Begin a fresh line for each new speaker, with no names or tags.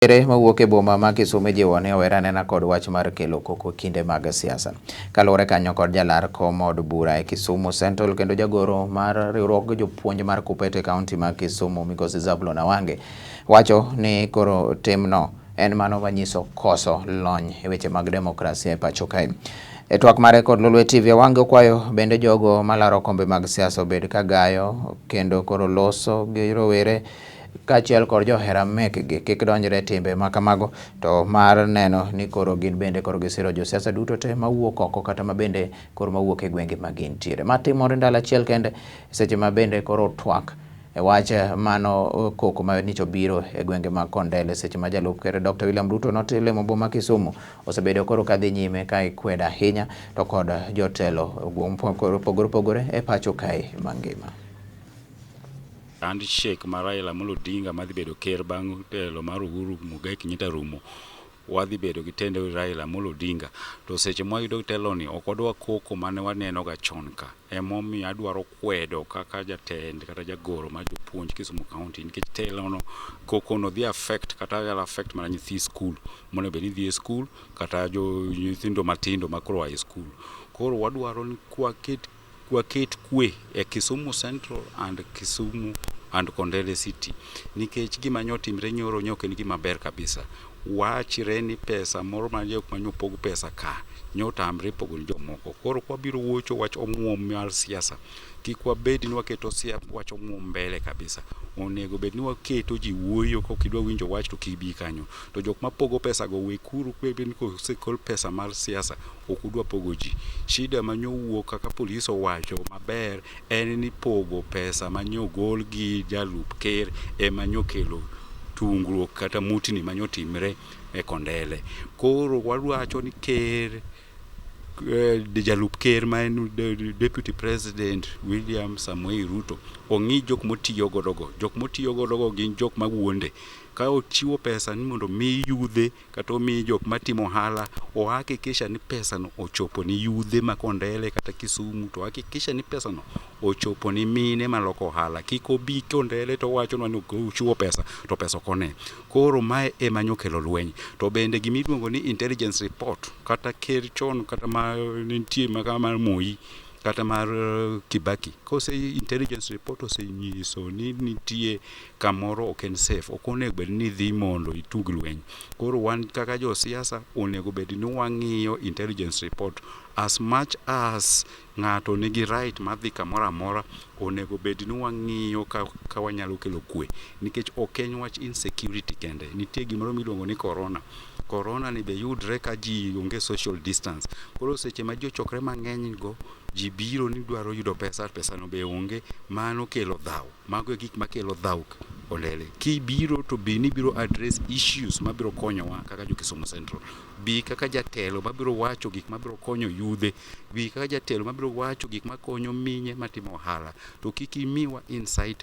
Rowere mawuok e boma ma Kisumu ijiwo ni owere anena kod wach mar kelo koko kinde mag siasa. Kaluwore kanyo kod jalar kom od bura e Kisumu Central kendo jagoro mar riwruog jopuonj mar KUPPET e kaunti ma Kisumu Migosi Zablon Awange wacho ni koro timno en mano manyiso koso lony e weche mag demokrasia e pacho kae. E twak mare kod Lolwe TV, Awange okwayo bende jogo malaro kombe mag siasa obed ka gayo kendo koro loso gi rowere kaachiel kod johera mekgi kik donjre e timbe ma kamago to mar neno ni koro gin bende koro gisiro josiasa duto te mawuok oko kata ma bende koro mawuok e gwenge ma gintiere. Ma timore ndalo achiel kende seche ma bende koro twak e wach mano koko ma nyocha obiro e gwenge mag Kondele seche ma jalup ker Dr. William Ruto notimo boma Kisumu osebedo koro kadhi nyime ka ikwedo ahinya to kod jotelo mopogore opogore e pacho kae mangima.
Handshake mar Raila Amolo Odinga madhi bedo ker bang' telo mar Uhuru Muigai Kenyatta rumo, wadhi bedo gi tend Raila Amolo Odinga. To seche mwayudo teloni ok wadwa koko mane waneno ga chon ka. Emomiyo adwaro kwedo kaka jatend kata jagoro mar jopuonj Kisumu County nikech telono koko no dhi affect kata nyalo affect mana nyithi skul monego bed ni dhi e skul kata jo nyithindo matindo ma koro oa e skul. Koro wadwaro ni waket kwe e Kisumu Central and Kisumu and Kondele City nikech gima nyotimre nyoro ne ok en gima ber kabisa. Wachre ni pesa moro ma jok manyopog pesa ka nyotamre pogo ne jomoko. Koro kwabiro wuocho wach omuom mar siasa, kik wabed ni waketo wach omuom mbele kabisa. Onego bed ni waketo ji wuoyo kok idwa winjo wach to kik ibi kanyo. To jok mapogo pesa go wekuru ni kosekol pesa mar siasa ok udwa pogo ji. Shida manyowuok kaka polis owacho maber en ni pogo pesa manyogol gi jalup ker ema nyokelo tungruok kata mutni manyotimre e Kondele. Koro wawacho ni ker jalup ker ma en deputy president William Samoei Ruto ong'i jok motiyo godo go. Jok motiyo godo go gin jok mawuonde. Ka ochiwo pesa ni mondo omi yudhe kata omi jok matimo ohala, o hakikisha ni pesa no ochopo ni yudhe ma Kondele kata Kisumu to hakikisha ni pesa no ochopo ni mine maloko ohala. Kik obi Kondele to owachonwa ni ochiwo pesa to pesa ok one. Koro mae ema nyokelo lweny. To bende gimiluongo ni intelligence report kata ker chon kata ma nitie maka mar Moi kata mar Kibaki kose intelligence report osenyiso ni nitie kamoro ok en safe ok onego bed ni idhi mondo itug lweny. Koro wan kaka josiasa onego bed ni wang'iyo intelligence report as much as ng'ato nigi right mar dhi kamoro amora onego bed ni wang'iyo ka wanyalo kelo kwe nikech ok en wach insecurity kende nitie gimoro miluongo ni corona. Corona ni be yudre ka ji onge social distance. Koro seche ma ji ochokre mang'eny go ji biro ni dwaro yudo pesa, pesa no be onge, mano kelo dhaw. Mago e gik makelo dhaw Kondele. Kibiro to bi ni ibiro address issues mabiro konyowa kaka jo Kisumu Central. Bi kaka jatelo mabiro wacho gik mabiro konyo yudhe. Bi kaka jatelo mabiro wacho gik makonyo mine matimo ohala. To kik imiwa insight.